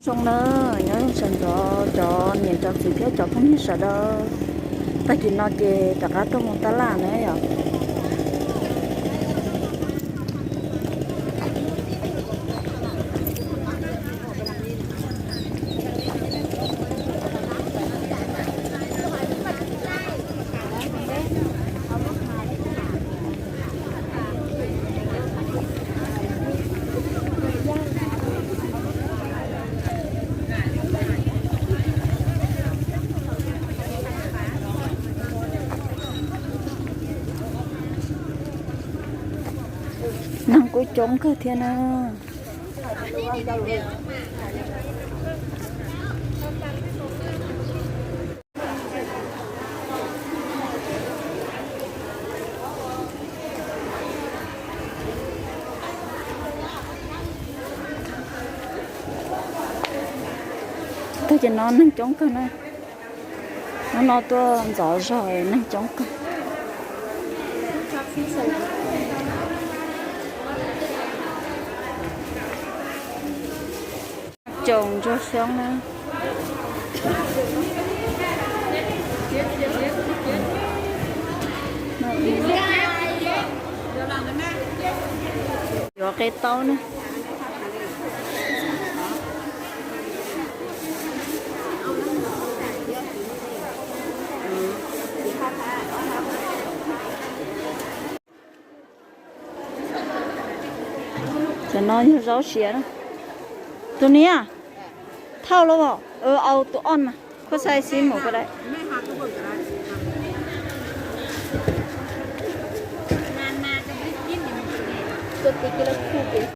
Zoo na, nyob zoo sawv ntxov cov niam cov txiv thiab cov phooj ywg sawv daws. Tag kis no ces rov qab tuaj mus tab laj na yom. Neeg kuj coob kawg thiab na. Tag kis no neeg coob kawg na. Hnub no tuaj ntxov zog neeg coob kawg. Coom ntsuag xyoob na. Yuav qe taub na. Cov no yog zaub siav na. Tus niam, thauj los, au tus ob na, khuab xaib xib mus ko da.